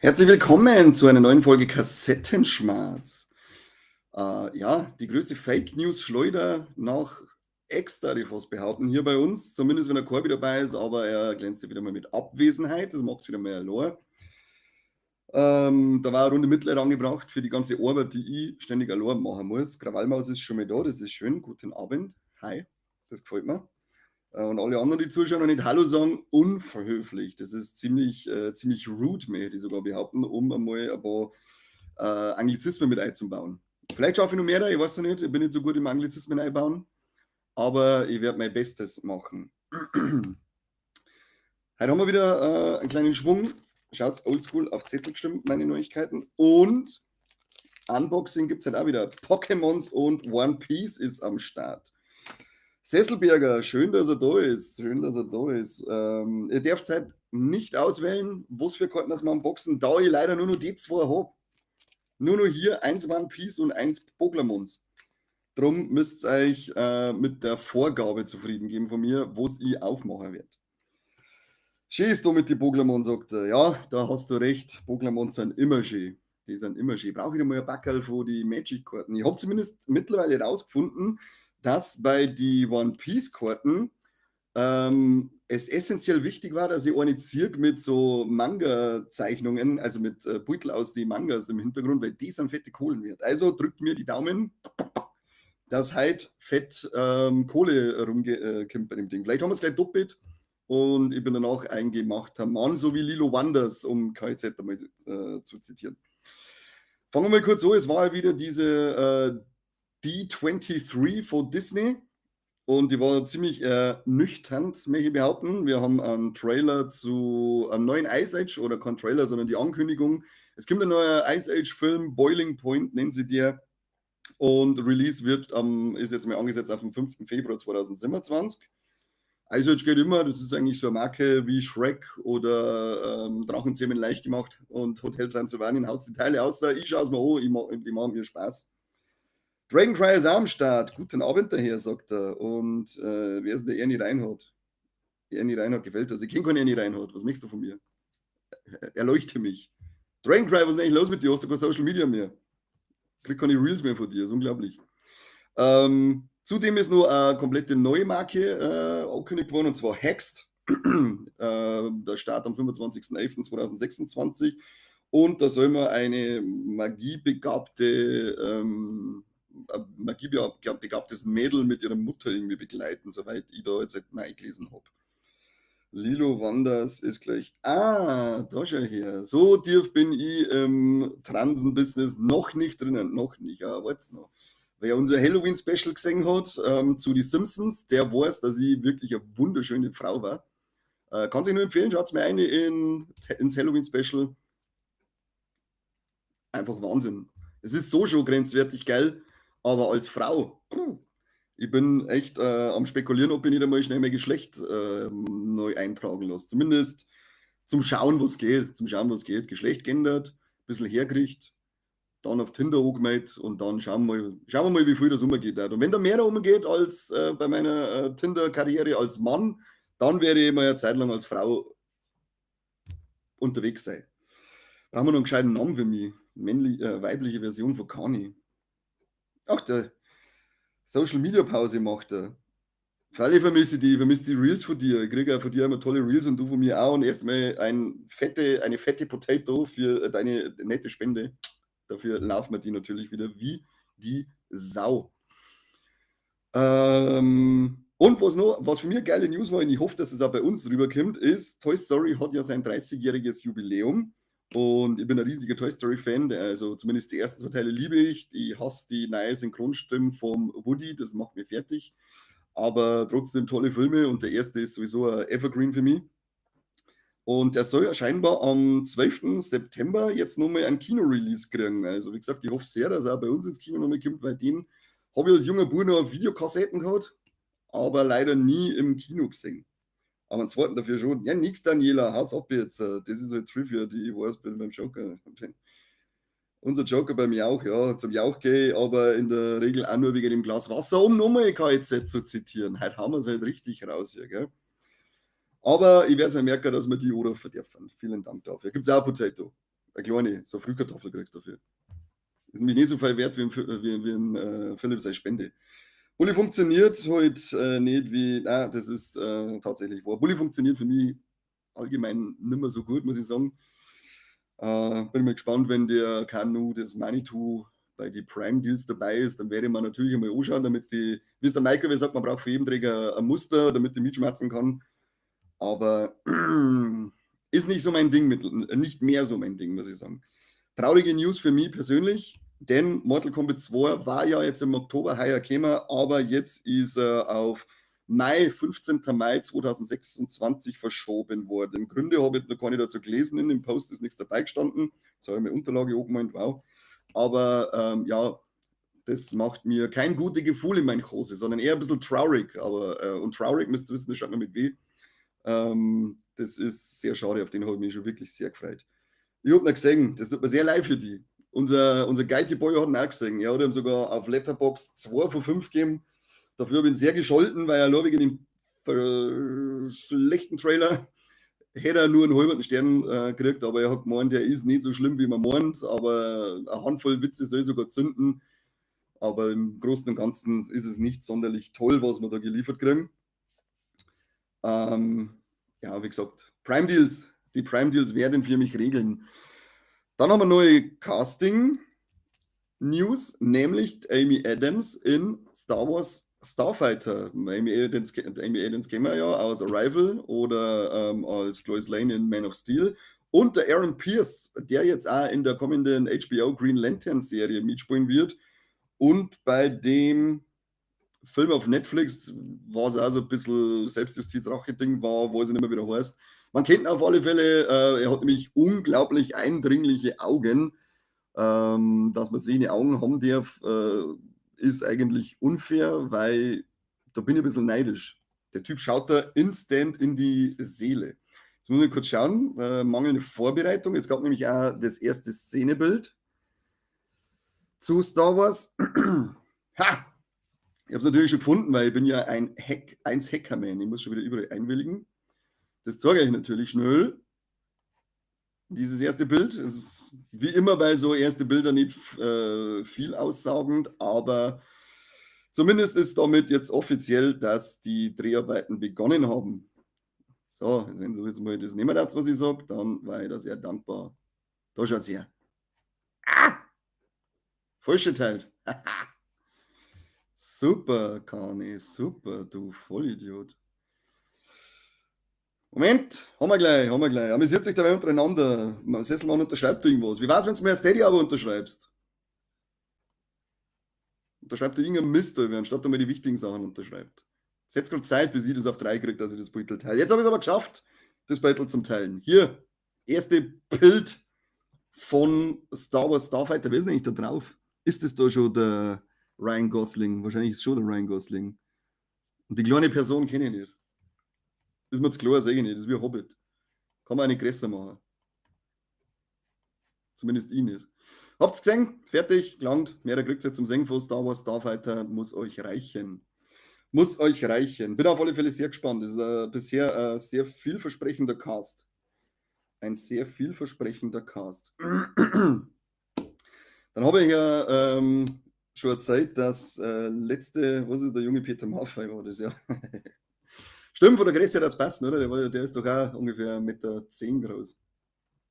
Herzlich willkommen zu einer neuen Folge Kassettenschmarz. Ja, die größte Fake News Schleuder nach Ex, darf ich fast behaupten, hier bei uns. Zumindest wenn der Corby dabei ist, aber er glänzt ja wieder mal mit Abwesenheit. Das macht es wieder mal allein. Da war eine Runde Mitleid angebracht für die ganze Arbeit, die ich ständig allein machen muss. Krawallmaus ist schon mal da, das ist schön. Guten Abend. Hi, das gefällt mir. Und alle anderen, die zuschauen und nicht Hallo sagen, unverhöflich. Das ist ziemlich rude, möchte ich sogar behaupten, um einmal ein paar Anglizismen mit einzubauen. Vielleicht schaffe ich noch mehr, ich weiß noch nicht, ich bin nicht so gut im Anglizismen einbauen, aber ich werde mein Bestes machen. Heute haben wir wieder einen kleinen Schwung. Schaut's oldschool auf Zettel gestimmt, meine Neuigkeiten. Und Unboxing gibt es halt auch wieder. Pokémons und One Piece ist am Start. Sesselberger, schön, dass er da ist. Schön, dass er da ist. Ihr dürft halt nicht auswählen, was für Karten das wir unboxen, da ich leider nur noch die zwei habe. Nur noch hier eins One Piece und eins Pokémons. Drum müsst ihr euch mit der Vorgabe zufrieden geben von mir, was ich aufmachen werde. Schön ist da mit die Pokémon, sagt er. Ja, da hast du recht. Pokémon sind immer schön. Die sind immer schön. Brauche ich noch mal ein Backerl von die Magic-Karten. Ich habe zumindest mittlerweile rausgefunden, dass bei die One Piece-Karten es essentiell wichtig war, dass ich eine ziehe mit so Manga-Zeichnungen, also mit Beutel aus den Mangas im Hintergrund, weil die sind fette Kohlen wert. Also drückt mir die Daumen, dass heute fett Kohle rumkommt bei dem Ding. Vielleicht haben wir es gleich doppelt und ich bin danach ein gemachter Mann, so wie Lilo Wanders, um KIZ einmal zu zitieren. Fangen wir mal kurz an, es war ja wieder diese D23 von Disney und die war ziemlich nüchtern, möchte ich behaupten. Wir haben einen Trailer zu einem neuen Ice Age, oder kein Trailer, sondern die Ankündigung. Es kommt ein neuer Ice Age Film, Boiling Point nennen sie der. Und Release ist jetzt mal angesetzt auf den 5. Februar 2027. Ice Age geht immer, das ist eigentlich so eine Marke wie Shrek oder Drachenzähmen leicht gemacht und Hotel Transylvanien haut die Teile aus. Ich schaue es mir an, die machen mir Spaß. Dragon Cry ist auch am Start. Guten Abend daher, sagt er. Und wer ist denn der Ernie Reinhardt? Ernie Reinhardt gefällt das. Ich kenne keinen Ernie Reinhardt. Was möchtest du von mir? Erleuchte mich. Dragon Cry, was ist denn eigentlich los mit dir? Hast du kein Social Media mehr? Ich krieg keine Reels mehr von dir. Das ist unglaublich. Zudem ist noch eine komplette neue Marke angekündigt worden, und zwar Hexed. Der Start am 25.11.2026. Und da soll man eine magiebegabtes Mädel mit ihrer Mutter irgendwie begleiten, soweit ich da jetzt halt gelesen habe. Lilo Wanders ist gleich. Ah, da schau her. So tief bin ich im Transen-Business noch nicht drinnen. Noch nicht, ja, wart's noch. Wer unser Halloween-Special gesehen hat zu die Simpsons, der weiß, dass ich wirklich eine wunderschöne Frau war. Kann sich nur empfehlen, schaut's mir eine ins Halloween-Special. Einfach Wahnsinn. Es ist so schon grenzwertig geil, aber als Frau, puh, ich bin echt am Spekulieren, ob ich nicht einmal schnell mein Geschlecht neu eintragen lasse. Zumindest zum Schauen, was geht. Zum Schauen, was geht. Geschlecht geändert, ein bisschen hergerichtet, dann auf Tinder angemeldet und dann schauen wir mal, wie viel das umgeht. Und wenn da mehr umgeht als bei meiner Tinder-Karriere als Mann, dann werde ich mal eine Zeit lang als Frau unterwegs sein. Brauchen wir noch einen gescheiten Namen für mich. Männlich, weibliche Version von Kani. Ach, der Social Media Pause macht er. Freilich vermisse ich die, ich vermisse die Reels von dir. Ich kriege ja von dir immer tolle Reels und du von mir auch. Und erstmal eine fette Potato für deine nette Spende. Dafür laufen wir die natürlich wieder wie die Sau. Und was noch, was für mich geile News war, und ich hoffe, dass es auch bei uns rüberkommt, ist, Toy Story hat ja sein 30-jähriges Jubiläum. Und ich bin ein riesiger Toy Story-Fan, also zumindest die ersten zwei Teile liebe ich. Ich hasse die neue Synchronstimme vom Woody, das macht mich fertig. Aber trotzdem tolle Filme und der erste ist sowieso ein Evergreen für mich. Und der soll ja scheinbar am 12. September jetzt nochmal ein Kino-Release kriegen. Also wie gesagt, ich hoffe sehr, dass er auch bei uns ins Kino nochmal kommt, weil den habe ich als junger Bub noch auf Videokassetten gehabt, aber leider nie im Kino gesehen. Aber einen zweiten dafür schon. Ja, nix, Daniela, haut's ab jetzt. Das ist halt Trivia, die ich weiß, bin beim Joker. Unser Joker beim Jauch, ja, zum Jauch gehe ich, aber in der Regel auch nur wegen dem Glas Wasser, um nochmal KIZ zu zitieren. Heute haben wir es halt richtig raus hier, gell? Aber ich werde es mir merken, dass wir die anrufen dürfen. Vielen Dank dafür. Gibt es auch Potato. Eine kleine, so Frühkartoffel kriegst du dafür. Ist nämlich nicht so viel wert wie ein Philipp seine Spende. Bully funktioniert halt nicht wie, nein, das ist tatsächlich wahr. Bully funktioniert für mich allgemein nicht mehr so gut, muss ich sagen. Bin mal gespannt, wenn der Kanu, das Manitou bei den Prime Deals dabei ist, dann werde ich mir natürlich einmal anschauen, damit die, wie es der Michael wie sagt, man braucht für jeden Träger ein Muster, damit die mitschmerzen kann. Aber ist nicht so mein Ding, nicht mehr so mein Ding, muss ich sagen. Traurige News für mich persönlich, denn Mortal Kombat 2 war ja jetzt im Oktober heuer gekommen, aber jetzt ist er auf Mai, 15. Mai 2026 verschoben worden. Gründe habe ich jetzt noch gar nicht dazu gelesen, in dem Post ist nichts dabei gestanden. Jetzt habe ich mir Unterlage angemeint, wow. Aber ja, das macht mir kein gutes Gefühl in mein Hose, sondern eher ein bisschen traurig. Aber, und traurig müsst ihr wissen, das schreibt man mit W. Das ist sehr schade, auf den habe ich mich schon wirklich sehr gefreut. Ich habe ihn gesehen, das tut mir sehr leid für die. Unser Guilty Boy hat ihn auch gesehen. Er hat ihm sogar auf Letterboxd 2 von 5 gegeben. Dafür habe ich ihn sehr gescholten, weil er nur wegen dem schlechten Trailer hätte er nur einen halben Stern gekriegt, aber er hat gemeint, der ist nicht so schlimm, wie man meint, aber eine Handvoll Witze soll sogar zünden. Aber im Großen und Ganzen ist es nicht sonderlich toll, was wir da geliefert kriegen. Ja, wie gesagt, Prime Deals. Die Prime Deals werden für mich regeln. Dann haben wir neue Casting News, nämlich Amy Adams in Star Wars Starfighter. Amy Adams kennen wir ja aus Arrival oder als Lois Lane in Man of Steel. Und der Aaron Pierce, der jetzt auch in der kommenden HBO Green Lantern Serie mitspielen wird. Und bei dem Film auf Netflix, was auch so ein bisschen Selbstjustiz-Rache-Ding war, weiß ich nicht mehr, wie der heißt. Man kennt ihn auf alle Fälle, er hat nämlich unglaublich eindringliche Augen. Dass man seine Augen haben darf, ist eigentlich unfair, weil da bin ich ein bisschen neidisch. Der Typ schaut da instant in die Seele. Jetzt muss ich kurz schauen, mangelnde Vorbereitung. Es gab nämlich auch das erste Szenebild zu Star Wars. Ha! Ich habe es natürlich schon gefunden, weil ich bin ja ein Hack, 1 Hackerman. Ich muss schon wieder überall einwilligen. Das zeige ich natürlich schnell. Dieses erste Bild, es ist wie immer bei so erste Bilder nicht viel aussagend, aber zumindest ist damit jetzt offiziell, dass die Dreharbeiten begonnen haben. So, wenn du jetzt mal das nehmen darfst, was ich sage, dann war ich da sehr dankbar. Da schaut's her. Ah! Falsch geteilt. Super, Kani, super, du Vollidiot. Moment, haben wir gleich, haben wir gleich. Amüsiert sich dabei untereinander. Sesselmann unterschreibt irgendwas. Wie war's, wenn du mir ein Steady aber unterschreibst? Unterschreibt er irgendein Mist, anstatt er mal die wichtigen Sachen unterschreibt. Es ist jetzt gerade Zeit, bis ich das auf drei kriege, dass ich das Bild teile. Jetzt habe ich es aber geschafft, das Bild zum Teilen. Hier, erste Bild von Star Wars Starfighter. Wer ist denn eigentlich da drauf? Ist das da schon der Ryan Gosling? Wahrscheinlich ist es schon der Ryan Gosling. Und die kleine Person kenne ich nicht. Ist mir zu klar, sage ich nicht. Das ist wie ein Hobbit. Kann man auch nicht größer machen. Zumindest ich nicht. Habt's gesehen? Fertig, gelangt. Mehr kriegt jetzt zum Singen von Star Wars Starfighter. Muss euch reichen. Muss euch reichen. Bin auf alle Fälle sehr gespannt. Das ist bisher ein sehr vielversprechender Cast. Ein sehr vielversprechender Cast. Dann habe ich ja schon erzählt, dass letzte, was ist der junge Peter Maffay war das ja. Stimmt, von der Größe her das passen, oder? Der ist doch auch ungefähr 1,10 Meter groß.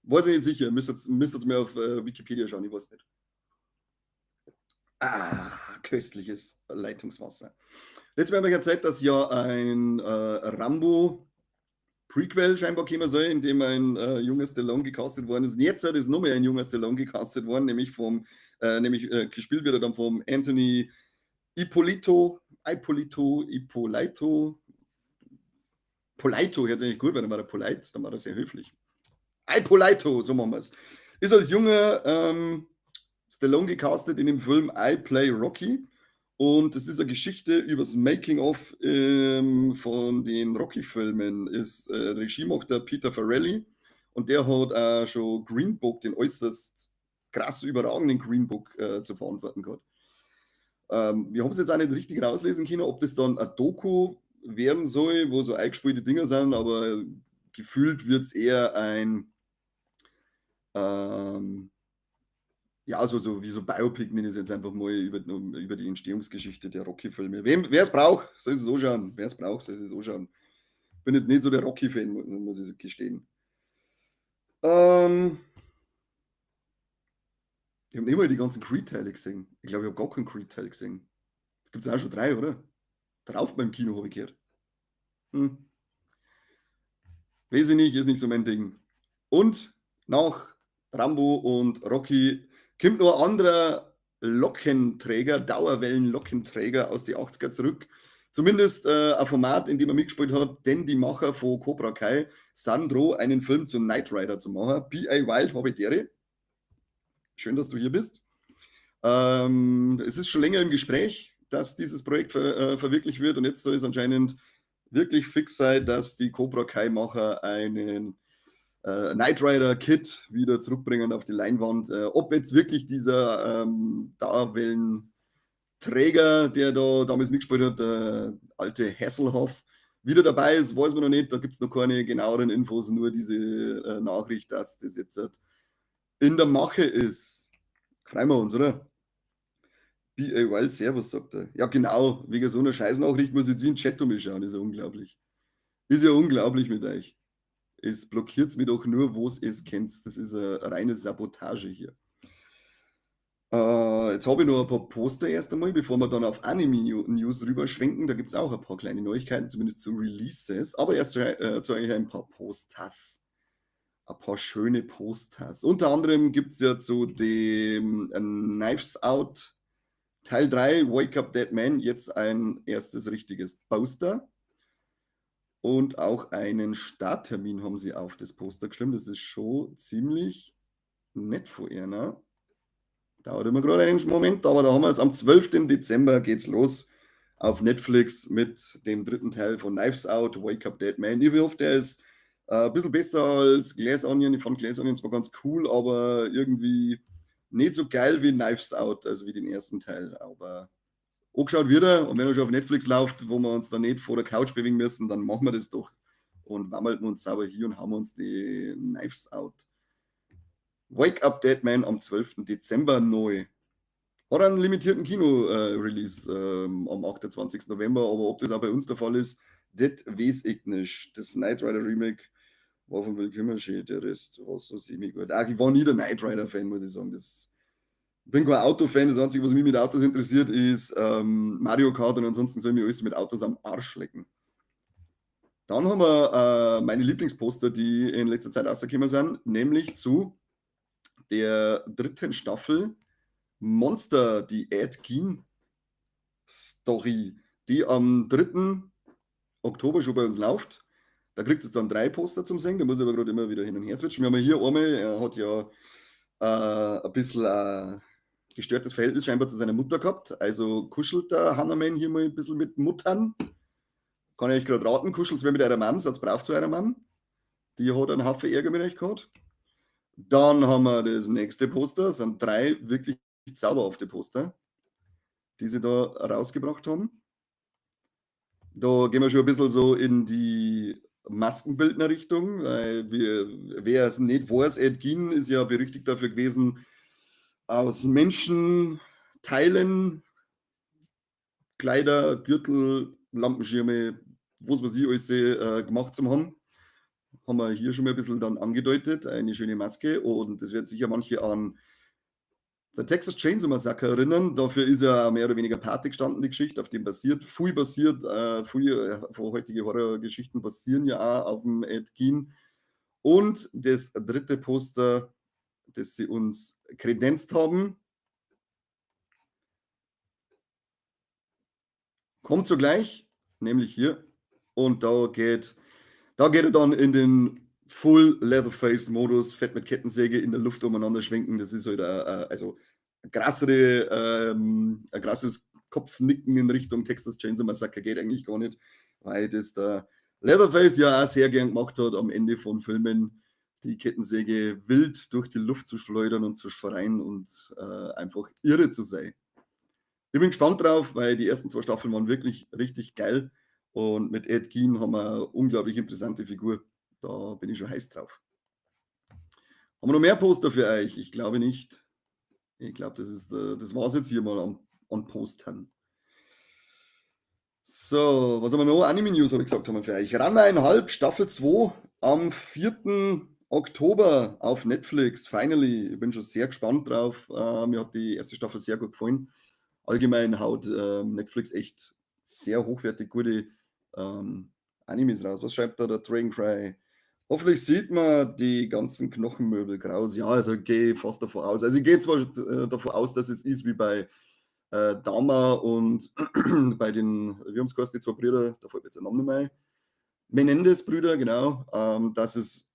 Weiß ich nicht sicher, müsst ihr mir auf Wikipedia schauen, ich weiß nicht. Ah, köstliches Leitungswasser. Letztes Mal habe ich erzählt, dass ja ein Rambo Prequel scheinbar kommen soll, in dem ein junger Stallone gecastet worden ist. Und jetzt ist noch mehr ein junger Stallone gecastet worden, nämlich gespielt wird er dann vom Anthony Ippolito, Ippolito, Ippolito, Polito hört sich eigentlich gut, weil dann war er polite, dann war er sehr höflich. Ippolito, so machen wir es. Ist als junger Stallone gecastet in dem Film I Play Rocky. Und das ist eine Geschichte über das Making-of von den Rocky-Filmen. Regie macht der Peter Farrelly und der hat auch schon Green Book, den äußerst krass überragenden Green Book zu verantworten gehabt. Wir haben es jetzt auch nicht richtig rauslesen können, ob das dann ein Doku werden soll, wo so eingespielte Dinger sind, aber gefühlt wird es eher ein Ja, so wie so Biopic nenne ich es jetzt einfach mal über die Entstehungsgeschichte der Rocky-Filme. Wer es braucht, soll es so schauen. Wer es braucht, soll es so schauen. Bin jetzt nicht so der Rocky-Fan, muss ich gestehen. Ich habe nicht mal die ganzen Creed-Teile gesehen. Ich glaube, ich habe gar keinen Creed-Teil gesehen. Da gibt es auch schon 3, oder? Drauf beim Kino habe ich gehört. Weiß ich nicht, ist nicht so mein Ding. Und nach Rambo und Rocky kommt noch ein anderer Lockenträger, Dauerwellen-Lockenträger aus den 80er zurück. Zumindest ein Format, in dem er mitgespielt hat, denn die Macher von Cobra Kai sind dran, einen Film zu Knight Rider zu machen. B.A. Wild habe ich dere. Schön, dass du hier bist. Es ist schon länger im Gespräch, dass dieses Projekt verwirklicht wird und jetzt soll es anscheinend wirklich fix sein, dass die Cobra Kai-Macher einen Knight Rider Kit wieder zurückbringen auf die Leinwand. Ob jetzt wirklich dieser Dauerwellenträger, der da damals mitgespielt hat, der alte Hasselhoff, wieder dabei ist, weiß man noch nicht. Da gibt's noch keine genaueren Infos, nur diese Nachricht, dass das jetzt halt in der Mache ist. Freuen wir uns, oder? B.A. Wild, Servus, sagt er. Ja, genau, wegen so einer Scheißnachricht muss ich jetzt in den Chat umschauen, ist ja unglaublich. Ist ja unglaublich mit euch. Es blockiert mir doch nur, wo's es kennt. Das ist eine reine Sabotage hier. Jetzt habe ich noch ein paar Poster erst einmal, bevor wir dann auf Anime-News rüberschwenken. Da gibt's auch ein paar kleine Neuigkeiten, zumindest zu Releases. Aber erst zu euch ein paar Posters. Ein paar schöne Posters. Unter anderem gibt's ja zu dem Knives Out Teil 3, Wake Up Dead Man, jetzt ein erstes richtiges Poster. Und auch einen Starttermin haben sie auf das Poster geschrieben. Das ist schon ziemlich nett von ihr, ne? Dauert immer gerade einen Moment, aber da haben wir es. Am 12. Dezember geht's los auf Netflix mit dem dritten Teil von Knives Out, Wake Up Dead Man. Ich hoffe, der ist ein bisschen besser als Glass Onion. Ich fand Glass Onion zwar ganz cool, aber irgendwie nicht so geil wie Knives Out, also wie den ersten Teil. Aber angeschaut wird er, und wenn er schon auf Netflix läuft, wo wir uns dann nicht vor der Couch bewegen müssen, dann machen wir das doch und wammeln uns sauber hier und haben uns die Knives Out. Wake Up Dead Man am 12. Dezember neu. Hat einen limitierten Kino-Release am 28. November, aber ob das auch bei uns der Fall ist, das weiß ich nicht. Das Knight Rider Remake war von Will Kümmersche, der Rest war so semi-gut. Ach, ich war nie der Knight Rider-Fan, muss ich sagen. Ich bin kein Auto-Fan, das Einzige, was mich mit Autos interessiert, ist Mario Kart, und ansonsten soll mich alles mit Autos am Arsch lecken. Dann haben wir meine Lieblingsposter, die in letzter Zeit rausgekommen sind, nämlich zu der dritten Staffel Monster, die Ed Gein Story, die am 3. Oktober schon bei uns läuft. Da kriegt es dann 3 Poster zum Sehen, da muss ich aber gerade immer wieder hin und her switchen. Wir haben ja hier einmal, er hat ja ein bisschen gestörtes Verhältnis scheinbar zu seiner Mutter gehabt, also kuschelt der Hannerman hier mal ein bisschen mit Muttern. Kann ich euch gerade raten, kuschelt wer mit eurer Mom, seid brav zu eurer Mom. Die hat einen Haufen Ärger mit euch gehabt. Dann haben wir das nächste Poster, das sind 3 wirklich zauberhafte Poster, die sie da rausgebracht haben. Da gehen wir schon ein bisschen so in die Maskenbildner-Richtung, weil wer es nicht weiß, Ed Gein ist ja berüchtigt dafür gewesen, aus Menschenteilen, Kleider, Gürtel, Lampenschirme, was weiß ich, alles gemacht zu haben. Haben wir hier schon mal ein bisschen dann angedeutet, eine schöne Maske, und das wird sicher manche an der Texas Chainsaw Massacre erinnern. Dafür ist ja mehr oder weniger Pate gestanden, die Geschichte, auf dem basiert. Viel basiert, viel von heutigen Horrorgeschichten basieren ja auch auf dem Ed Gein. Und das dritte Poster, das sie uns kredenzt haben, kommt sogleich, nämlich hier. Und da geht er dann in den Full Leatherface-Modus, fett mit Kettensäge in der Luft umeinander schwenken. Das ist halt also ein ein krasses Kopfnicken in Richtung Texas Chainsaw Massacre geht eigentlich gar nicht, weil das der Leatherface ja auch sehr gern gemacht hat, am Ende von Filmen die Kettensäge wild durch die Luft zu schleudern und zu schreien und einfach irre zu sein. Ich bin gespannt drauf, weil die ersten 2 Staffeln waren wirklich richtig geil und mit Ed Gein haben wir eine unglaublich interessante Figur. Da bin ich schon heiß drauf. Haben wir noch mehr Poster für euch? Ich glaube nicht. Ich glaube, das war es jetzt hier mal an Postern. So, was haben wir noch? Anime News, habe ich gesagt, haben wir für euch. Ranma 1/2, Staffel 2 am 4. Oktober auf Netflix. Finally. Ich bin schon sehr gespannt drauf. Mir hat die erste Staffel sehr gut gefallen. Allgemein haut Netflix echt sehr hochwertig gute Animes raus. Was schreibt da der Dragon Cry? Hoffentlich sieht man die ganzen Knochenmöbel graus. Ja, da gehe ich fast davon aus. Also ich gehe zwar davon aus, dass es ist wie bei Dahmer und bei den, wie haben sie geheißen, die zwei Brüder, da fällt mir jetzt der Name nicht mehr ein. Menendez-Brüder, genau, dass es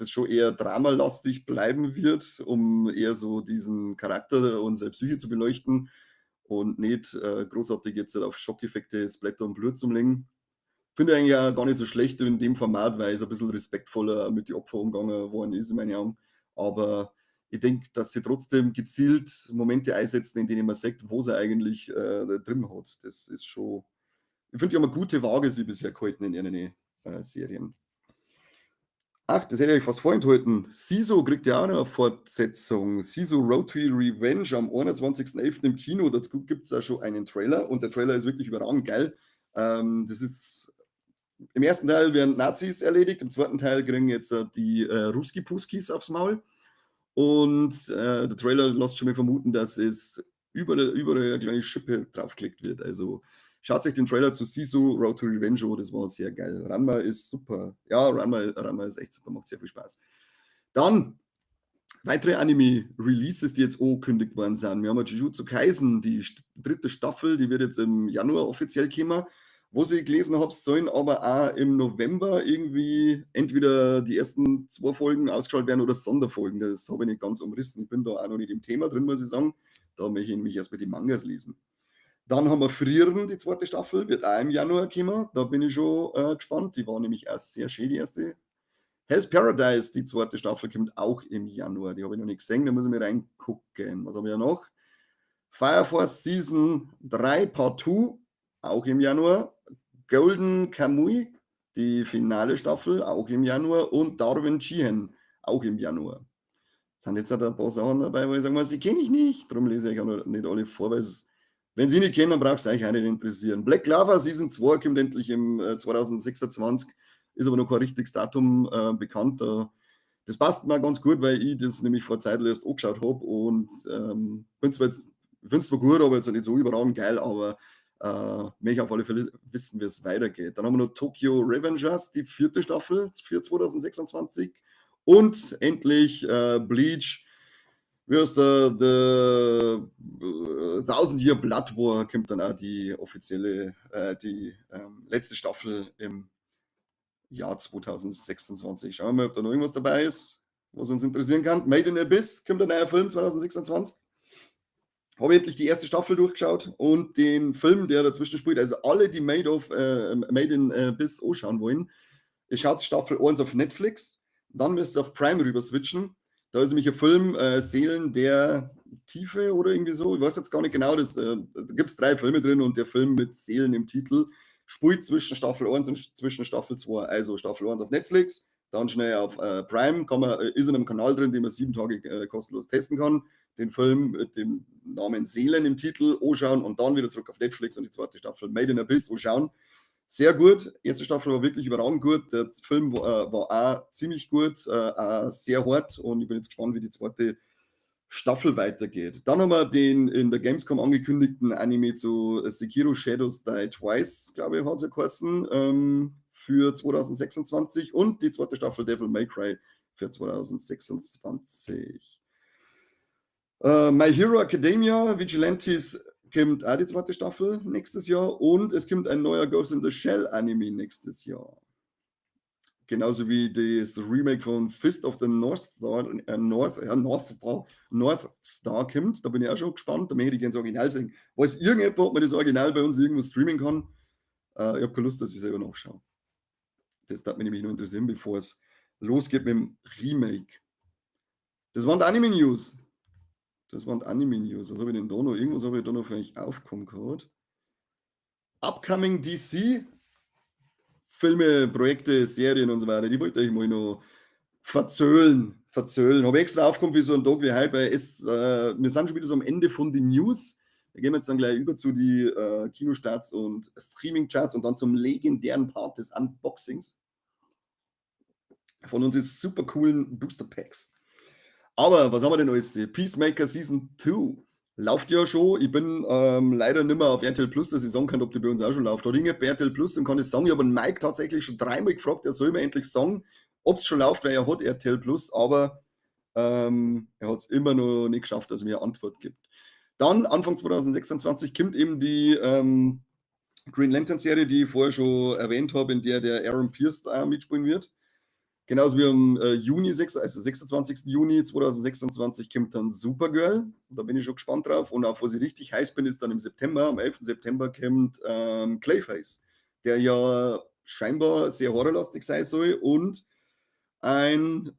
schon eher dramalastig bleiben wird, um eher so diesen Charakter und seine Psyche zu beleuchten und nicht großartig jetzt auf Schockeffekte, Splatter und Blut zum legen. Finde ich eigentlich auch gar nicht so schlecht in dem Format, weil es ein bisschen respektvoller mit den Opfern umgegangen worden ist, in meinen Augen. Aber ich denke, dass sie trotzdem gezielt Momente einsetzen, in denen man sieht, wo sie eigentlich drin hat. Das ist schon, ich finde, die haben eine gute Waage sie bisher gehalten in ihren Serien. Ach, das hätte ich euch fast vorenthalten. Sisu kriegt ja auch noch eine Fortsetzung. Sisu Road to Revenge am 21.11. im Kino. Dazu gibt es auch schon einen Trailer und der Trailer ist wirklich überragend geil. Das ist im ersten Teil werden Nazis erledigt, im zweiten Teil kriegen jetzt die Ruski-Puskis aufs Maul. Und der Trailer lässt schon mal vermuten, dass es überall eine kleine Schippe draufgelegt wird. Also schaut euch den Trailer zu Sisu Road to Revenge an, das war sehr geil. Ranma ist super. Ja, Ranma ist echt super, macht sehr viel Spaß. Dann weitere Anime-Releases, die jetzt angekündigt worden sind. Wir haben ja Jujutsu Kaisen, die dritte Staffel, die wird jetzt im Januar offiziell kommen. Was ich gelesen habe, sollen aber auch im November irgendwie entweder die ersten zwei Folgen ausgestrahlt werden oder Sonderfolgen. Das habe ich nicht ganz umrissen. Ich bin da auch noch nicht im Thema drin, muss ich sagen. Da möchte ich nämlich erstmal die Mangas lesen. Dann haben wir Frieren, die zweite Staffel, wird auch im Januar kommen. Da bin ich schon gespannt. Die war nämlich auch sehr schön, die erste. Hell's Paradise, die zweite Staffel, kommt auch im Januar. Die habe ich noch nicht gesehen, da muss ich mir reingucken. Was haben wir noch? Fire Force Season 3 Part 2, auch im Januar. Golden Kamuy, die finale Staffel, auch im Januar. Und Darwin Jihen, auch im Januar. Es sind jetzt halt ein paar Sachen dabei, wo ich sage, sie kenne ich nicht. Darum lese ich auch noch nicht alle vor, weil es, wenn sie nicht kennen, dann braucht es euch auch nicht interessieren. Black Clover Season 2 kommt endlich im 2026, ist aber noch kein richtiges Datum bekannt. Das passt mir ganz gut, weil ich das nämlich vor Zeit erst angeschaut habe und finde es zwar gut, aber jetzt nicht so überragend geil, aber möchte auf alle Fälle wissen, wie es weitergeht. Dann haben wir noch Tokyo Revengers, die vierte Staffel für 2026 und endlich Bleach, wie heißt der, The Thousand Year Blood War, kommt dann auch die offizielle, die letzte Staffel im Jahr 2026. Schauen wir mal, ob da noch irgendwas dabei ist, was uns interessieren kann. Made in Abyss kommt ein neuer Film 2026. Habe endlich die erste Staffel durchgeschaut und den Film, der dazwischen spielt. Also alle, die Made in Abyss anschauen wollen, ihr schaut Staffel 1 auf Netflix, dann müsst ihr auf Prime rüber switchen. Da ist nämlich ein Film, Seelen der Tiefe oder irgendwie so. Ich weiß jetzt gar nicht genau. Da gibt es drei Filme drin und der Film mit Seelen im Titel spielt zwischen Staffel 1 und zwischen Staffel 2. Also Staffel 1 auf Netflix, dann schnell auf Prime, ist in einem Kanal drin, den man 7 Tage kostenlos testen kann. Den Film mit dem Namen Seelen im Titel anschauen und dann wieder zurück auf Netflix und die zweite Staffel Made in Abyss anschauen. Sehr gut. Erste Staffel war wirklich überragend gut. Der Film war auch ziemlich gut, auch sehr hart und ich bin jetzt gespannt, wie die zweite Staffel weitergeht. Dann haben wir den in der Gamescom angekündigten Anime zu Sekiro Shadows Die Twice, glaube ich, hat es ja geheißen, für 2026 und die zweite Staffel Devil May Cry für 2026. My Hero Academia Vigilantes kommt auch die zweite Staffel nächstes Jahr und es kommt ein neuer Ghost in the Shell Anime nächstes Jahr. Genauso wie das Remake von Fist of the North Star, ja, North Star kommt. Da bin ich auch schon gespannt. Da möchte ich gerne das Original sehen. Weiß irgendjemand, ob man das Original bei uns irgendwo streamen kann? Ich habe keine Lust, dass ich selber nachschaue. Das darf mich nämlich nur interessieren, bevor es losgeht mit dem Remake. Das waren die Anime News. Das waren die Anime News. Was habe ich denn da noch? Irgendwas habe ich da noch für euch aufkommen gehabt. Upcoming DC Filme, Projekte, Serien und so weiter, die wollte ich mal noch verzöhlen. verzöhlen. Habe extra aufgekommen für so einen Tag wie heute, weil wir sind schon wieder so am Ende von den News. Wir gehen jetzt dann gleich über zu die Kinostarts und Streaming-Charts und dann zum legendären Part des Unboxings von unseren super coolen Booster Packs. Aber was haben wir denn alles? Peacemaker Season 2 läuft ja schon. Ich bin leider nicht mehr auf RTL Plus, dass ich sagen kann, ob die bei uns auch schon läuft. Da ringe bei RTL Plus und kann ich sagen, ich habe den Mike tatsächlich schon dreimal gefragt, er soll mir endlich sagen, ob es schon läuft, weil er hat RTL Plus, aber er hat es immer noch nicht geschafft, dass er mir eine Antwort gibt. Dann Anfang 2026 kommt eben die Green Lantern Serie, die ich vorher schon erwähnt habe, in der der Aaron Pierce auch mitspielen wird. Genauso wie am Juni, 6, also 26. Juni 2026 kommt dann Supergirl. Da bin ich schon gespannt drauf. Und auf was ich richtig heiß bin, ist dann im September, am 11. September kommt Clayface, der ja scheinbar sehr horrorlastig sein soll und ein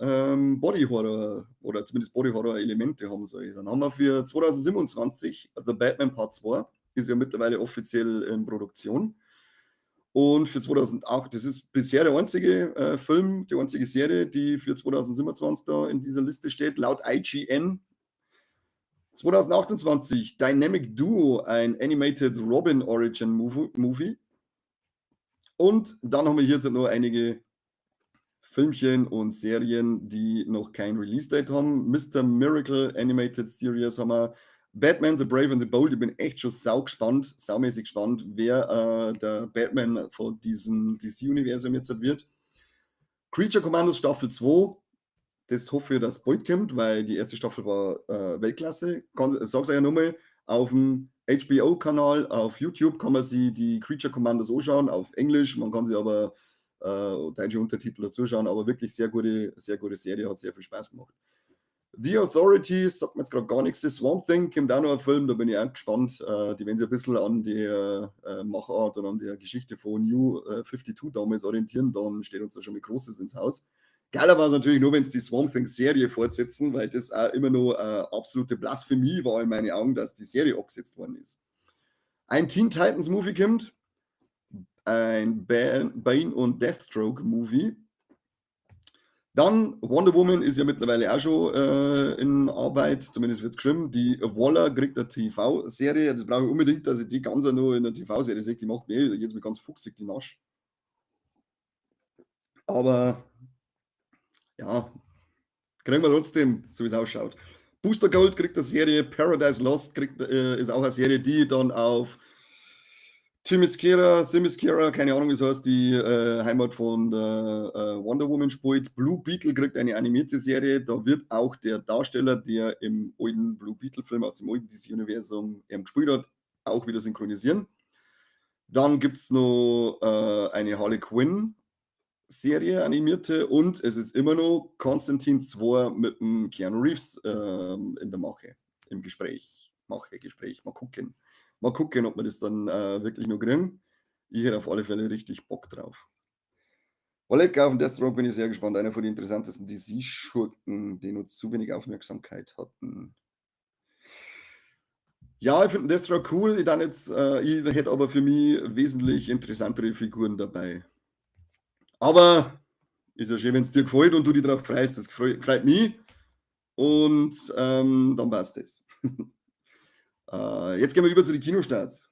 Body Horror oder zumindest Body Horror Elemente haben soll. Dann haben wir für 2027 The Batman Part 2, ist ja mittlerweile offiziell in Produktion. Und für 2008, das ist bisher der einzige Film, die einzige Serie, die für 2027 da in dieser Liste steht, laut IGN. 2028 Dynamic Duo, ein Animated Robin Origin Movie. Und dann haben wir hier jetzt noch einige Filmchen und Serien, die noch kein Release-Date haben. Mr. Miracle Animated Series haben wir. Batman, The Brave and the Bold, ich bin echt schon sau gespannt, saumäßig gespannt, wer der Batman von diesem DC-Universum jetzt wird. Creature Commandos Staffel 2, das hoffe ich, dass bald kommt, weil die erste Staffel war Weltklasse. Sag's euch ja nochmal, auf dem HBO-Kanal auf YouTube kann man sich die Creature Commandos anschauen, auf Englisch, man kann sie aber deutsche Untertitel dazu schauen, aber wirklich sehr gute Serie, hat sehr viel Spaß gemacht. The Authority sagt mir jetzt gerade gar nichts. The Swamp Thing kommt auch noch ein Film, da bin ich auch gespannt. Die werden sich ein bisschen an der Machart und an der Geschichte von New 52 damals orientieren, dann steht uns da schon mal Großes ins Haus. Geiler war es natürlich nur, wenn sie die Swamp Thing Serie fortsetzen, weil das auch immer noch absolute Blasphemie war in meinen Augen, dass die Serie abgesetzt worden ist. Ein Teen Titans Movie kommt, ein Bane und Deathstroke Movie. Dann Wonder Woman ist ja mittlerweile auch schon in Arbeit, zumindest wird es geschrieben. Die Waller kriegt eine TV-Serie. Das brauche ich unbedingt, dass ich die ganze nur in der TV-Serie sehe. Die macht mir jetzt mal ganz fuchsig, die Nasch. Aber ja, kriegen wir trotzdem, so wie es ausschaut. Booster Gold kriegt eine Serie, Paradise Lost ist auch eine Serie, die dann auf Themyscira, keine Ahnung, wie es heißt, die Heimat von der Wonder Woman spielt. Blue Beetle kriegt eine animierte Serie. Da wird auch der Darsteller, der im alten Blue Beetle-Film aus dem alten DC-Universum gespielt hat, auch wieder synchronisieren. Dann gibt es noch eine Harley Quinn-Serie, animierte, und es ist immer noch Constantine 2 mit dem Keanu Reeves in der Mache, im Gespräch. Mache, Gespräch, mal gucken. Mal gucken, ob wir das dann wirklich noch kriegen. Ich hätte auf alle Fälle richtig Bock drauf. Oleg, auf den Deathstroke bin ich sehr gespannt. Einer von den interessantesten DC-Schurken, die noch zu wenig Aufmerksamkeit hatten. Ja, ich finde Deathstroke cool. Ich hätte aber für mich wesentlich interessantere Figuren dabei. Aber ist ja schön, wenn es dir gefällt und du dich darauf freust. Das freut mich. Und dann passt das. Jetzt gehen wir über zu den Kinostarts.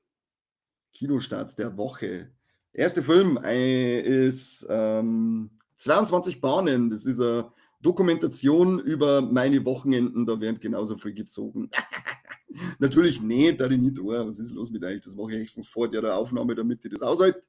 Kinostarts der Woche. Erster Film ist 22 Bahnen. Das ist eine Dokumentation über meine Wochenenden. Da werden genauso viel gezogen. Natürlich nicht, da ich nicht tue. Was ist los mit euch? Das mache ich höchstens vor der Aufnahme, damit ich das aushalte.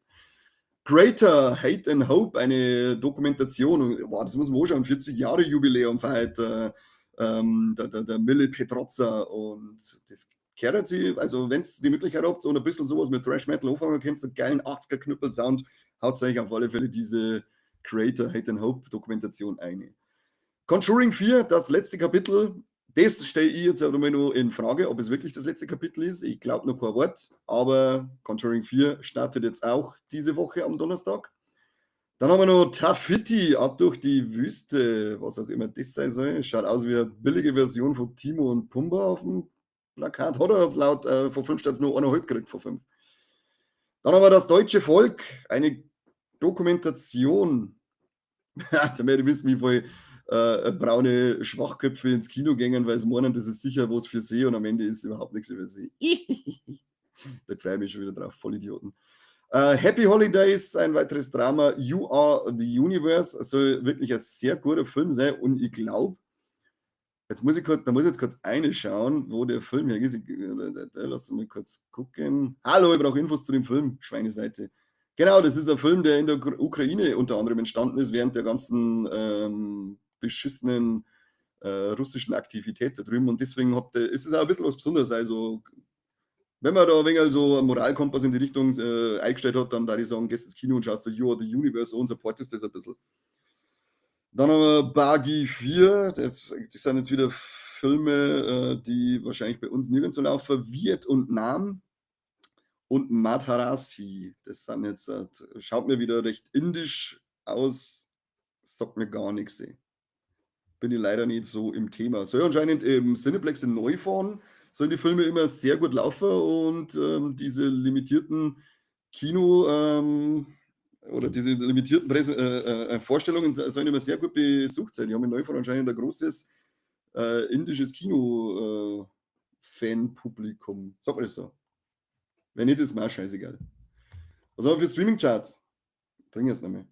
Kreator, Hate and Hope, eine Dokumentation. Und, boah, das muss man anschauen. 40 Jahre Jubiläum feiert der Mille Petrozza. Und das kehrt sie, also wenn ihr die Möglichkeit habt, so ein bisschen sowas mit Thrash Metal anfangen könnt, so einen geilen 80er Knüppel-Sound, haut euch auf alle Fälle diese Kreator Hate and Hope Dokumentation ein. Conjuring 4, das letzte Kapitel, das stelle ich jetzt einmal noch in Frage, ob es wirklich das letzte Kapitel ist. Ich glaube noch kein Wort, aber Conjuring 4 startet jetzt auch diese Woche am Donnerstag. Dann haben wir noch Tafiti, ab durch die Wüste, was auch immer das sein soll. Schaut aus wie eine billige Version von Timo und Pumba auf dem Plakat. Hat er laut von 5 statt nur 1,5 gekriegt von 5. Dann haben wir das deutsche Volk, eine Dokumentation. Da möchte ich wissen, wie viel Braune Schwachköpfe ins Kino gängen, weil sie meinen, das ist sicher was für sie und am Ende ist überhaupt nichts über sie. Da freue ich mich schon wieder drauf, Vollidioten. Happy Holidays, ein weiteres Drama. You Are the Universe soll wirklich ein sehr guter Film sein und ich glaube, jetzt muss ich kurz, da muss ich jetzt kurz reinschauen, wo der Film her ist. Lass mich kurz gucken. Hallo, ich brauche Infos zu dem Film, Schweineseite. Genau, das ist ein Film, der in der Ukraine unter anderem entstanden ist, während der ganzen beschissenen russischen Aktivität da drüben. Und deswegen ist es auch ein bisschen was Besonderes. Also, wenn man da ein wenig so einen Moralkompass in die Richtung eingestellt hat, dann würde ich sagen, gehst ins Kino und schaust dir You Are the Universe an und supportest das ein bisschen. Dann haben wir Baaghi 4, das sind jetzt wieder Filme, die wahrscheinlich bei uns nirgends so laufen. Viet und Nam und Madharasi. Das sind jetzt, schaut mir wieder recht indisch aus, sagt mir gar nichts. Ey. Bin ich leider nicht so im Thema. Soll anscheinend im Cineplexx in Neufahrn, sollen die Filme immer sehr gut laufen und diese limitierten Kino- oder diese limitierten Präse Vorstellungen sollen immer sehr gut besucht sein. Die haben in Neufahrn anscheinend ein großes indisches Kino-Fan-Publikum. Sagt man das so? Wenn nicht, ist mir auch scheißegal. Was haben wir für Streaming-Charts? Trink jetzt noch mal.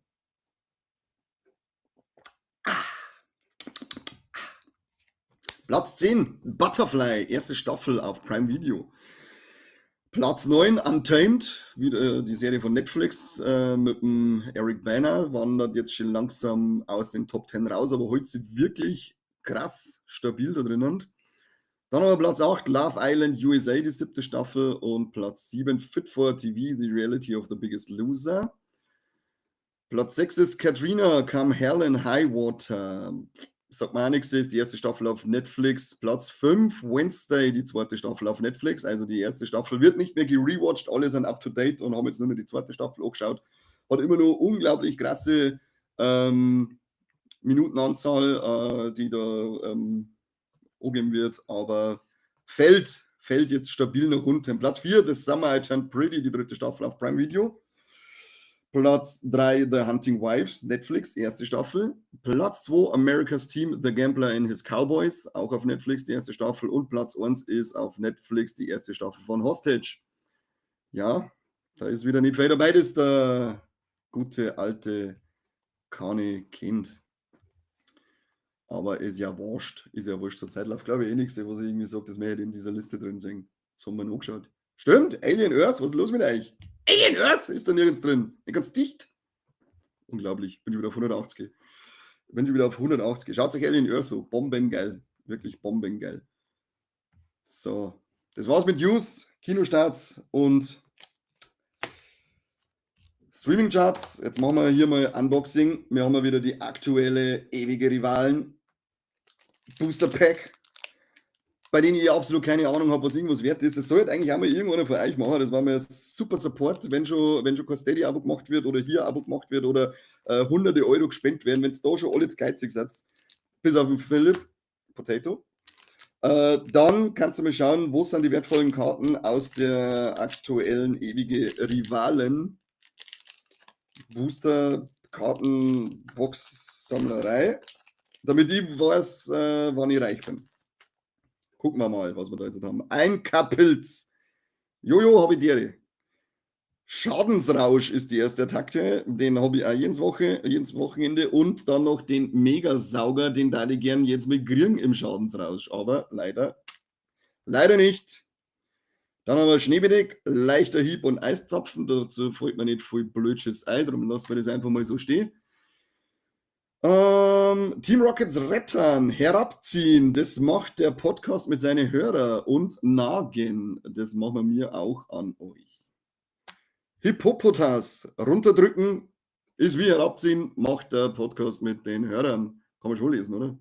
Ah. Platz 10, Butterfly, erste Staffel auf Prime Video. Platz 9, Untamed, wieder die Serie von Netflix mit dem Eric Bana, wandert jetzt schon langsam aus den Top 10 raus, aber hält sich wirklich krass stabil da drinnen. Dann haben wir Platz 8, Love Island USA, die siebte Staffel, und Platz 7, Fit for TV, The Reality of the Biggest Loser. Platz 6 ist Katrina, Come Hell and High Water. Sagt mir auch nichts, ist die erste Staffel auf Netflix. Platz 5, Wednesday, die zweite Staffel auf Netflix. Also die erste Staffel wird nicht mehr gerewatcht, alle sind up to date und haben jetzt nur noch die zweite Staffel angeschaut. Hat immer noch unglaublich krasse Minutenanzahl, die da angegeben wird, aber fällt jetzt stabil nach unten. Platz 4, The Summer I Turned Pretty, die dritte Staffel auf Prime Video. Platz 3, The Hunting Wives, Netflix, erste Staffel. Platz 2, America's Team, The Gambler and His Cowboys, auch auf Netflix, die erste Staffel. Und Platz 1 ist auf Netflix die erste Staffel von Hostage. Ja, da ist wieder nicht viel dabei, das ist der gute alte Kani kennt. Aber ist ja wurscht. Ist ja wurscht. Zur Zeit läuft, glaube ich, eh nichts, was ich irgendwie sage, das möchte ich in dieser Liste drin sehen. Das haben wir noch angeschaut. Stimmt, Alien Earth, was ist los mit euch? Alien Earth ist da nirgends drin. Nicht ganz dicht. Unglaublich. Bin schon wieder auf 180. Bin schon wieder auf 180. Schaut euch Alien Earth so. Bombengeil. Wirklich bombengeil. So. Das war's mit News, Kinostarts und Streaming Charts. Jetzt machen wir hier mal Unboxing. Wir haben wieder die aktuelle Ewige Rivalen Booster Pack, bei denen ich absolut keine Ahnung habe, was irgendwas wert ist. Das sollte eigentlich auch mal irgendwann von euch machen. Das war mir super Support, wenn schon kein Steady-Abo gemacht wird oder hier Abo gemacht wird oder hunderte Euro gespendet werden, wenn es da schon alle zu geizig seid, bis auf den Philipp Potato. Dann kannst du mal schauen, wo sind die wertvollen Karten aus der aktuellen Ewige Rivalen Booster Karten Box Sammlerei, damit ich weiß, wann ich reich bin. Gucken wir mal, was wir da jetzt haben. Ein Kapilz. Jojo, habe ich dir. Schadensrausch ist die erste Attacke. Den habe ich auch jedes Wochenende. Und dann noch den Megasauger, den da ich gern jetzt mit kriegen im Schadensrausch. Aber leider, leider nicht. Dann haben wir Schneebedeck, leichter Hieb und Eiszapfen. Dazu fällt mir nicht viel Blödschiss ein, darum lassen wir das einfach mal so stehen. Team Rockets Rettern, herabziehen, das macht der Podcast mit seinen Hörern und Nagen, das machen wir auch an euch. Hippopotas, runterdrücken, ist wie herabziehen, macht der Podcast mit den Hörern. Kann man schon lesen, oder?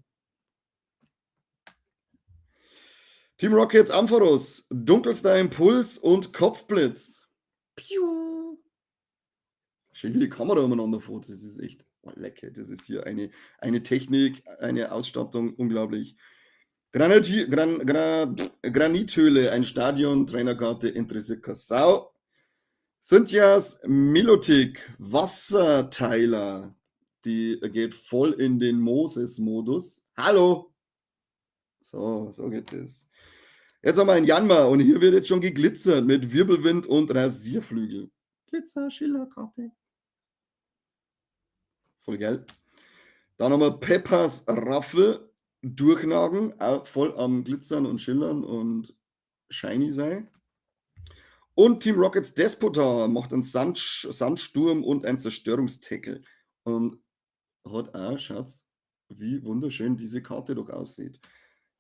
Team Rockets Ampharos, dunkelster Impuls und Kopfblitz. Piu. Schön, wie die Kamera umeinander fährt. Das ist echt, oh, lecker. Das ist hier eine Technik, eine Ausstattung, unglaublich. Granithöhle, ein Stadion, Trainerkarte, interessiert keine Sau. Cynthias Milotic, Wasserteiler. Die geht voll in den Moses-Modus. Hallo! So, so geht es. Jetzt haben wir einen Yanma und hier wird jetzt schon geglitzert mit Wirbelwind und Rasierflügel. Glitzer, Schillerkarte. Voll geil. Dann haben wir Peppers Raffel, Durchnagen, auch voll am Glitzern und Schillern und shiny sein. Und Team Rockets Despotar macht einen Sandsturm und einen Zerstörungstackle. Und hat auch, schaut's, wie wunderschön diese Karte doch aussieht.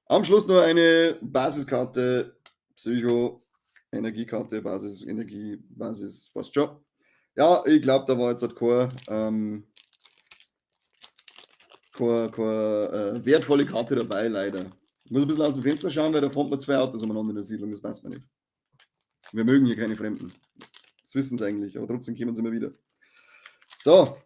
Am Schluss nur eine Basiskarte, Psycho, Energiekarte, Basis, Energie, Basis, fast schon. Ja, ich glaube, da war jetzt halt keine wertvolle Karte dabei, leider. Ich muss ein bisschen aus dem Fenster schauen, weil da fahren mir zwei Autos umeinander in der Siedlung, das weiß man nicht. Wir mögen hier keine Fremden. Das wissen sie eigentlich, aber trotzdem kommen sie immer wieder. So,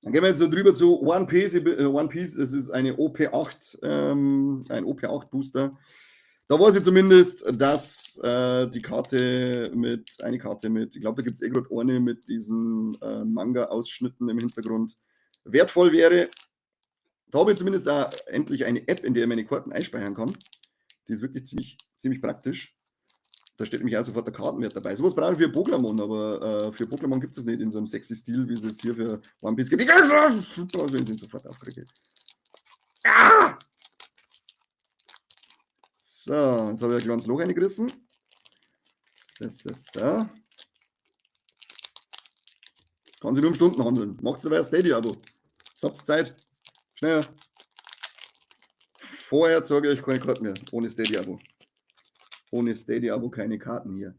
dann gehen wir jetzt so drüber zu One Piece. One Piece, es ist eine OP8, ein OP8 Booster. Da weiß ich zumindest, dass die Karte mit, eine Karte mit, ich glaube, da gibt es eh gerade eine mit diesen Manga-Ausschnitten im Hintergrund, wertvoll wäre. Da habe ich zumindest da endlich eine App, in der ich meine Karten einspeichern kann. Die ist wirklich ziemlich, ziemlich praktisch. Da steht nämlich auch sofort der Kartenwert dabei. Sowas brauche ich für Pokémon, aber für Pokémon gibt es nicht in so einem sexy Stil, wie es es hier für One Piece gibt. Ich wenn sie sofort aufgeregt. Ah! So, jetzt habe ich ein kleines Loch reingerissen. So, so, so. Kann sich nur um Stunden handeln. Macht's aber ein Steady-Abo. Jetzt habt ihr Zeit. Schneller. Vorher zeige ich euch keine Karten mehr. Ohne Steady-Abo. Ohne Steady-Abo keine Karten hier.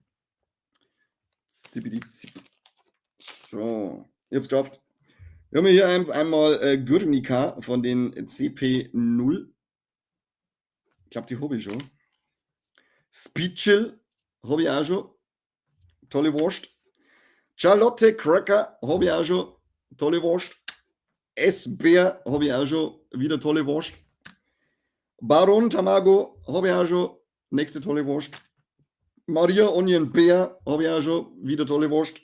So, ich hab's geschafft. Wir haben hier einmal Guernica von den CP0. Ich glaube, die habe ich schon. Speedchill habe ich auch schon. Tolle Wurst. Charlotte Cracker habe ich auch schon. Tolle Wurst. S-Bär habe ich auch schon. Wieder tolle Wurst. Baron Tamago habe ich auch schon. Nächste tolle Wurst. Maria Onion Bär habe ich auch schon. Wieder tolle Wurst.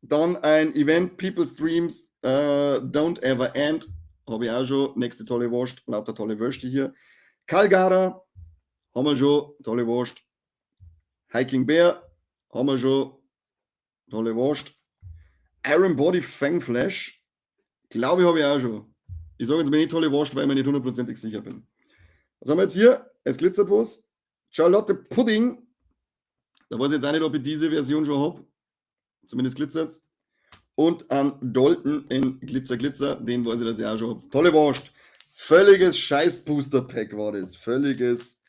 Dann ein Event People's Dreams Don't Ever End. Habe ich auch schon. Nächste tolle Wurst. Lauter tolle Würste hier. Kalgara haben wir schon. Tolle Wurst. Hiking Bear haben wir schon. Tolle Wurst. Iron Body Fang Flash. Glaube ich, habe ich auch schon. Ich sage jetzt mal nicht tolle Wurst, weil ich mir nicht hundertprozentig sicher bin. Was haben wir jetzt hier? Es glitzert was. Charlotte Pudding. Da weiß ich jetzt auch nicht, ob ich diese Version schon habe. Zumindest glitzert. Und an Dalton in Glitzer Glitzer. Den weiß ich, dass ich auch schon habe. Tolle Wurst. Völliges Scheiß-Booster-Pack war das. Völliges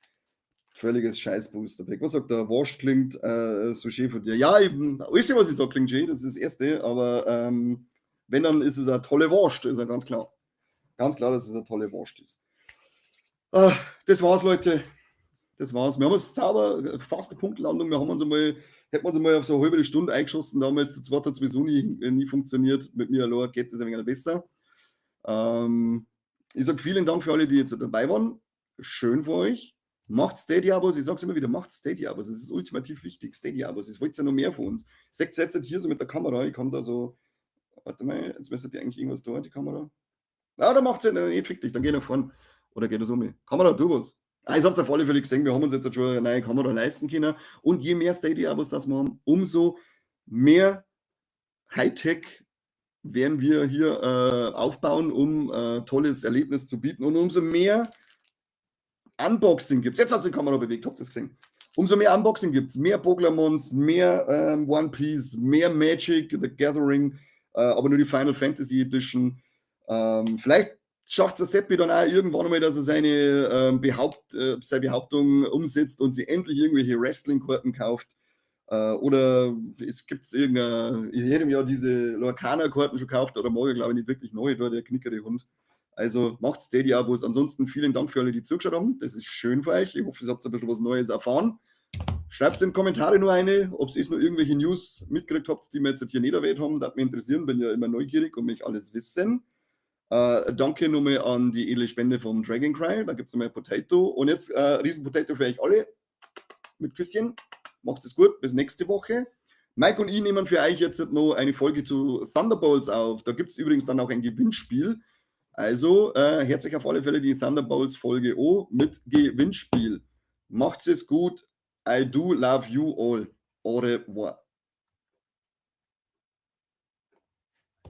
Scheiß-Booster-Pack. Was sagt der? Wurst klingt so schön von dir. Ja, eben, alles, was ich sage, klingt schön. Das ist das Erste. Aber wenn, dann ist es eine tolle Wurst. Ist ja ganz klar. Ganz klar, dass es eine tolle Wurst ist. Das war's, Leute. Das war's. Wir haben uns sauber, fast eine Punktlandung. Wir haben uns einmal, hätten wir uns einmal auf so eine halbe Stunde eingeschossen. Damals zu zweit hat es sowieso nie funktioniert. Mit mir allein geht das ein wenig besser. Ich sage vielen Dank für alle, die jetzt dabei waren. Schön für euch. Macht Steady-Abos. Ich sag's immer wieder, macht Steady-Abos. Das ist ultimativ wichtig. Steady-Abos. Es wollt ja noch mehr von uns. Seht jetzt hier so mit der Kamera. Ich kann da so, warte mal, jetzt müsste die eigentlich irgendwas da, die Kamera. Na, da macht's ja nicht, fick dich, dann geh nach vorn. Oder geht das um mich? Kamera, tu was. Ah, ich hab's auf alle Fälle gesehen, wir haben uns jetzt schon eine neue Kamera leisten können. Und je mehr Steady-Abos das wir haben, umso mehr Hightech werden wir hier aufbauen, um tolles Erlebnis zu bieten. Und umso mehr Unboxing gibt's. Jetzt hat sich die Kamera bewegt, habt ihr es gesehen? Umso mehr Unboxing gibt's, mehr Pokémons, mehr One Piece, mehr Magic, The Gathering, aber nur die Final Fantasy Edition. Vielleicht schafft der Seppi dann auch irgendwann einmal, dass er seine Behauptung umsetzt und sie endlich irgendwelche Wrestling-Karten kauft. Oder es gibt irgendein, ich hätte mir ja diese Lorcana-Karten schon gekauft, oder morgen glaube ich nicht wirklich neu, da der knickere Hund. Also macht Steady-Abos. Ansonsten vielen Dank für alle, die zugeschaut haben. Das ist schön für euch. Ich hoffe, ihr habt ein bisschen was Neues erfahren. Schreibt in die Kommentare nur eine, ob ihr noch irgendwelche News mitgekriegt habt, die wir jetzt hier nicht erwähnt haben. Das würde mich interessieren, bin ja immer neugierig und mich alles wissen. Danke nochmal an die edle Spende vom Dragon Cry. Da gibt es nochmal Potato. Und jetzt Riesen Potato für euch alle. Mit Küsschen. Macht es gut. Bis nächste Woche. Mike und ich nehmen für euch jetzt noch eine Folge zu Thunderbolts auf. Da gibt es übrigens dann auch ein Gewinnspiel. Also hört sich auf alle Fälle die Thunderbolts Folge o mit Gewinnspiel. Macht's es gut. I do love you all. Au revoir.